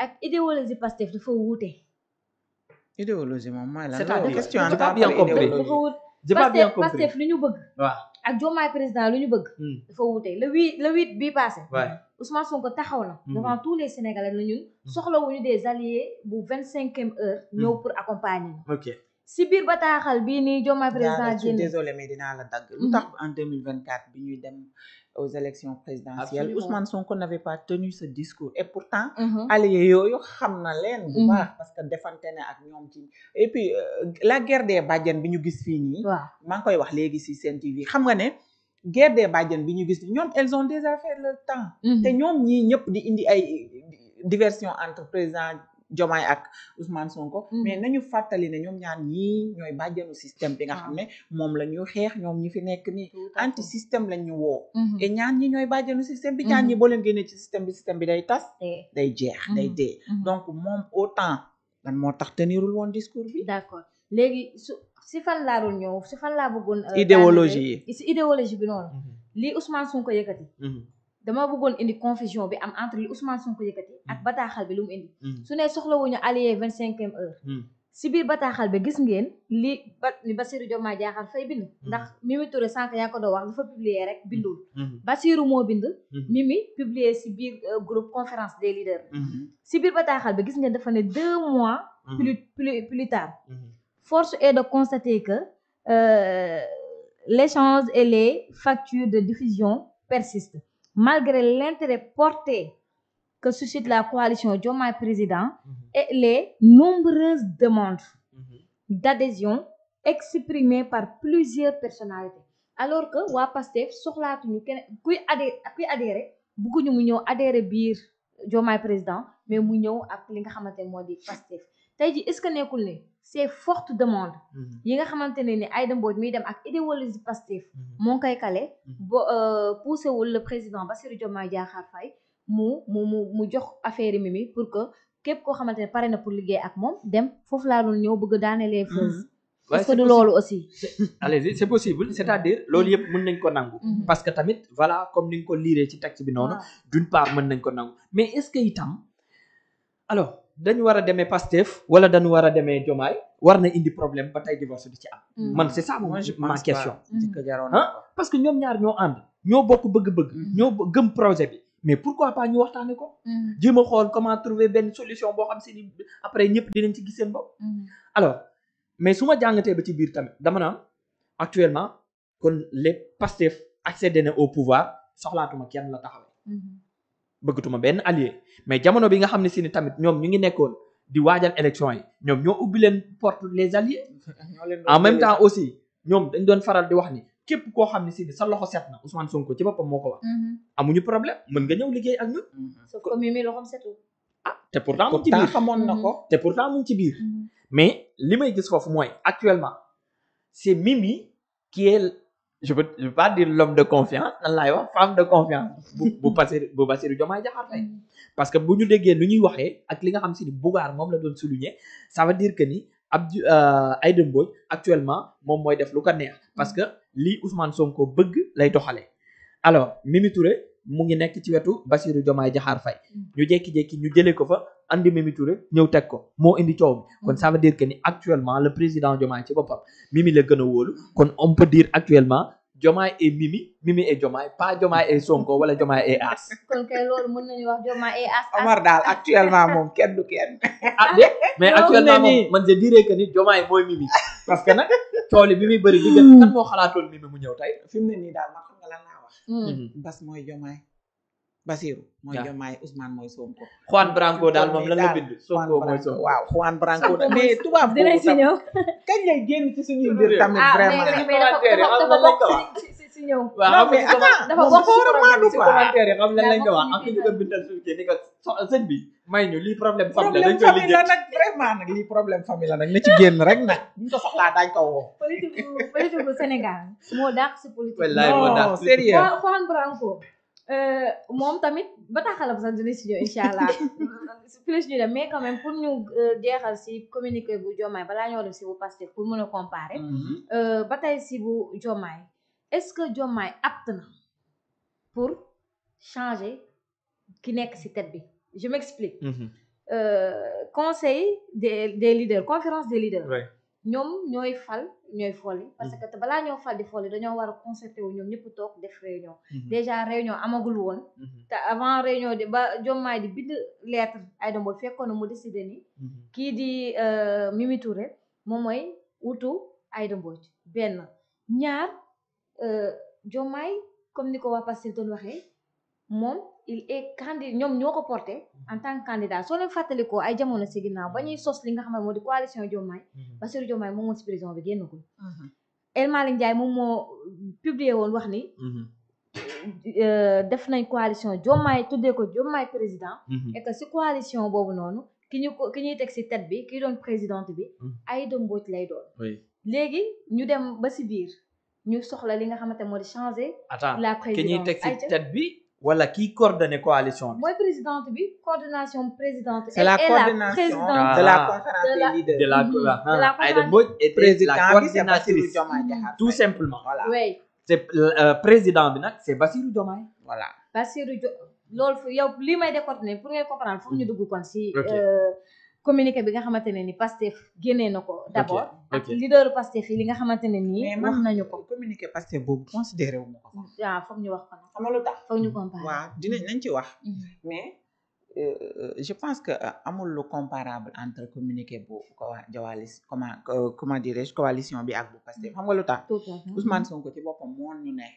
ak idéologie Pastef dafa wuute. idéologie moom mooy lan. c'est-à-dire question j'ai pas bien compris. dafa wuute j'ai pas bien compris Pastef lu ñu bëgg. waaw ak Diomaye président lu ñu bëgg. dafa wuute le 8 bii passé. waay Ousmane Sonko taxaw na. devant tous les Sénégalais la ñun. soxlawuñu des alliés bu 25e heure. ñëw pour accompagner. ok si biir bataaxal bii nii Diomaye président je suis génn. désolé mais dinaa la dagg. lu tax en 2024 bi ñuy dem aux élections présidentielles. Absolument. Ousmane Sonko n'avait pas tenu ce discours et pourtant. alliés yooyu xam na leen. bu baax parce que defante ne ak ñoom ci. et puis la guerre des bàjjen bi ñu gis fii nii. waaw maa ngi koy wax léegi si Sen TV xam nga ne guerre des bàjjen bi ñu gis ñoom elles ont déjà fait leur temps. te ñoom ñii ñëpp di indi ay diversion entre président Diomaye ak Ousmane Sonko. mais nañu fàttali ne ñoom ñaar ñii ñooy bàjjenu système bi nga xam ne moom la ñuy xeex ñoom ñi fi nekk nii. anti système lañ ñu woo. et ñaar ñi ñooy bàjjenu système bi ñaar ñi boo leen génnee ci système bi day tas. day jeex day dee. donc moom autant lan moo tax tenirul woon discours bi. d'accord léegi si fan laa doon ñëw si fan laa bëggoon. idéologie yi si idéologie bi noonu. lii Ousmane Sonko yëkkati. dama bëggoon indi confusion bi am entre li Ousmane Sonko yëkkati. ak bataaxal bi lu mu indi. su ne soxlawuñu allié 25e heure. si biir bataaxal bi gis ngeen li Bassirou Diomaye Diakhar Faye bind. ndax Mimi Touré sànq yaa ko doon wax dafa publier rek bindul. Bassirou moo bind. Mimi publier si biir groupe conférence des leaders. si biir bataaxal bi gis ngeen dafa ne 2 mois. plus tard. force est de constater que l'échange et les factures de diffusion persistent. Malgré l'intérêt porté que suscite la coalition Diomaye Président et les nombreuses demandes d'adhésion exprimées par plusieurs personnalités. Alors que waa Pastef soxlaatuñu kenn kuy adhéré bëgguñu mu ñëw adhéré biir Diomaye Président mais mu ñëw ak li nga xamante ne moo di Pastef tey ji est-ce que nekkul ne ces fortes demandes yi nga xamante ne ni Aïda Mbodj miy dem ak idéologie Pastef moo ngi koy kale ba poussé wul le président Bassirou Diomaye Diakhar Faye mu jox affaire Mimi pour que képp koo xamante ne pare na pour liggéey ak moom dem foofu laa doon ñëw bëgg daanelee fausse est-ce que du loolu aussi allez c'est possible c'est-à-dire loolu yëpp mën nañ ko nangu parce que tamit voilà comme ni nga ko liiree ci texte bi noonu d'une part mën nañ ko nangu mais est-ce que itam alors dañu war a demee Pastef wala dañu war a demee Diomaye war na indi problème ba tey divorce di ci am man c'est ça ma question parce que ñoom ñaar ñoo ànd ñoo bokk bëgg-bëgg ñoo gëm projet bi mais pourquoi pas ñu waxtaane ko jéem a xool comment trouver benn solution boo xam si ni après ñëpp dinañ ci gis seen bopp alors mais su ma jàngatee ba ci biir tamit dama naan actuellement kon les Pastef accédé na au pouvoir soxlaatuma kenn la taxawee bëggatuma benn allié mais jamono bi nga xam ne si ni tamit ñoom ñu ngi nekkoon di waajal élection yi ñoom ñoo ubbi leen porte les alliés en même temps aussi ñoom dañ doon faral di wax ni képp koo xam ne si ni sa loxo set na Ousmane Sonko ci boppam moo ko wax amuñu problème mën nga ñëw liggéey ak ñun sauf que Mimi loxoom setul te pourtant mu ci biir xamoon na ko te pourtant mu ci biir mais li may gis foofu mooy actuellement c'est Mimi qui est je veux pas dire l'homme de confiance lan laay wax femme de confiance bu Bassirou Diomaye Diakhar Faye parce que bu ñu déggee nu ñuy waxee ak li nga xam si ni Bougane moom la doon souligner ça veut dire que ni Aïda Mbodj actuellement moom mooy def lu ko neex parce que lii Ousmane Sonko bëgg lay doxalee alors Mimi Touré mu ngi nekk ci wetu Bassirou Diomaye Diakhar Faye ñu jékki-jékki ñu jëlee ko fa andi Mimi Touré ñëw teg ko moo indi coow bi kon ça veut dire que ni actuellement le président Diomaye ci boppam Mimi la gën a wóolu kon on peut dire actuellement Diomaye et Mimi Mimi et Diomaye pas Diomaye et Sonko wala Diomaye et As kon kay loolu mën nañu wax Diomaye et As Omar daal actuellement moom kenn du kenn mais actuellement moom man je dirais que ni Diomaye mooy Mimi parce que nag coow li bi muy bëri diggan kan moo xalaatoon Mimi mu ñëw tey fi mu ne nii daal man xam nga lan laa wax Bas mooy Diomaye Bassirou mooy Diomaye Ousmane mooy Sonko Juan Branco daal moom lan la bind Sonko mooy Sonko waaw Juan Branco mais tubaab dinañ si ñëw kañ lay génn ci suñuy mbir tamit vraiment dafa bokk si ñëw waaw mais dafa bokk ci commentaire yi xam lan lañ ko wax ak ñu ko bindal suñu kii ni ko sëñ bi may ñu lii problème famille lañ koy liggéey la nag vraiment nag lii problème famille la nag na ci génn rek nag buñ ko soxlaa daañ ko woo politique bu Sénégal moo dàq si politique non sérieux Juan Branco moom tamit bataaxalam sax dina si ñëw incha allah plus ñu dem mais quand même pour ñu jeexal si communiqué bu Diomaye balaa ñoo dem si bu Pastef pour mën a comparer ba tey si bu Diomaye est-ce que Diomaye apte na pour changer ki nekk si tête bi je m'explique conseil des leaders conférence des leaders. oui. ñoom ñooy fal ñooy folli parce que te balaa ñoo fal di folli dañoo war a concerté wu ñoom ñëpp toog def réunion. déjà réunion amagul woon. te avant réunion di ba Diomaye di bind lettre Aïda Mbodj fekkoon na mu décidé ni. kii di Mimi Touré moom mooy wutu Aïda Mbodj benn ñaar Diomaye comme ni ko waa Pastef doon waxee moom il est candidat ñoom ñoo ko porté en tant que candidat soo leen fàttalikoo ay jamono si ginnaaw ba ñuy sos li nga xam ne moo di coalition Diomaye Bassirou Diomaye moom moo si prison bi génnagul. El Malick Ndiaye moom moo publié woon wax ni. def nañ coalition Diomaye tuddee ko Diomaye président. et que si coalition boobu noonu ki ñuy teg si tête bi ki doon présidente bi. Aïda Mbodj lay doon. léegi ñu dem ba si biir ñu soxla li nga xamante moo di changer. la présidence ki ñuy teg si tête bi. wala kii coordonné coalition bi. mooy présidente bi coordination présidente. c'est la coordination de la conférence des leaders. de la Aïda Mbodj est président la coordinatrice tout simplement. voilà oui. c'est président bi nag c'est Bassirou Diomaye. voilà Bassirou loolu fu yow lii may décortiquer pour ngeen comprendre foog ñu dugg kon si. communiqué bi nga xamante ne ni Pastef génnee na ko d'abord. ak leader Pastef yi li nga xamante ne nii. wax nañu ko communiqué Pastef boobu considéré wu ma ko. waaw foog ñu wax ko nag. xam nga lu tax foog ñu comparer. waaw nañ ci wax. mais je pense que amul lu comparable entre communiqué bu comment dirais-je coalition bi ak bu Pastef xam nga lu tax. Ousmane Sonko ci boppam moo ñu ne.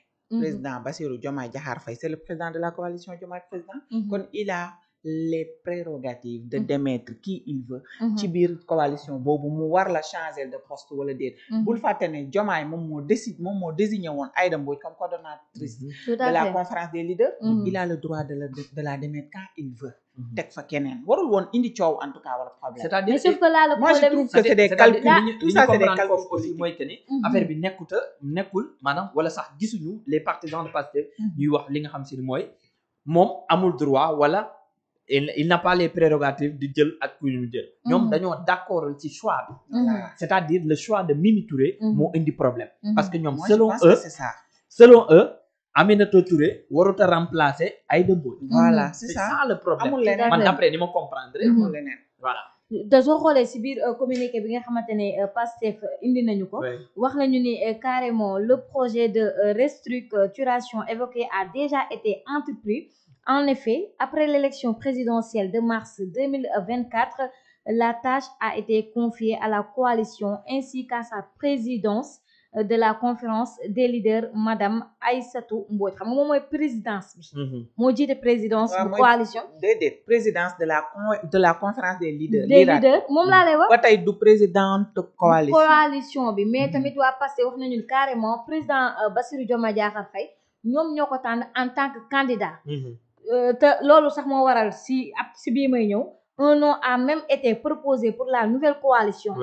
président Bassirou Diomaye Diakhar Faye c'est le président de la coalition Diomaye président. kon il a les prérogatives de démettre qui il veut. ci biir coalition boobu mu war la changer de poste wala déet. bul fàtte ne Diomaye moom moo désigné woon Aïda Mbodj comme coordonnatrice de la conférence des leaders. il a le droit de la démettre quand il veut. teg fa keneen warul woon indi coow en tout cas wala problème. c'est-à-dire mais sauf que là le moi je trouve que c'est des calculs tout ça c'est des calculs aussi mooy que ni affaire bi nekkul maanaam wala sax gisuñu les partisans de Pastef ñuy wax li nga xam si ni mooy moom amul droit wala il n'a pas les prérogatives di jël ak ku ñu jël. ñoom dañoo d'accord ci choix bi. c'est-à-dire le choix de Mimi Touré moo indi problème. parce que ñoom selon eux Aminata Touré warut a remplacer Aïda Mbodj. voilà c'est ça le problème. amul leneen man d'après ni ma comprendre. amul leneen voilà. te soo xoolee si biir communiqué bi nga xamante ne Pastef indi nañu ko. wax nañu ni carrément le projet de restructuration évoqué a déjà été entrepris. En effet, après l'élection présidentielle de mars 2024, la tâche a été confiée à la coalition ainsi qu'à sa présidence de la conférence des leaders Madame Aïssatou Mbodj xam nga moom mooy présidence bi. moo jiite présidence bu coalition. déedéet présidence de la conférence des leaders. des leaders moom laa lay wax. ba tey du présidente coalition bi mais tamit waa Pastef wax nañu carrément président Bassirou Diomaye Diakhar Faye ñoom ñoo ko tànn en tant que candidat. te loolu sax moo waral si bii may ñëw un nom a même été proposé pour la nouvelle coalition.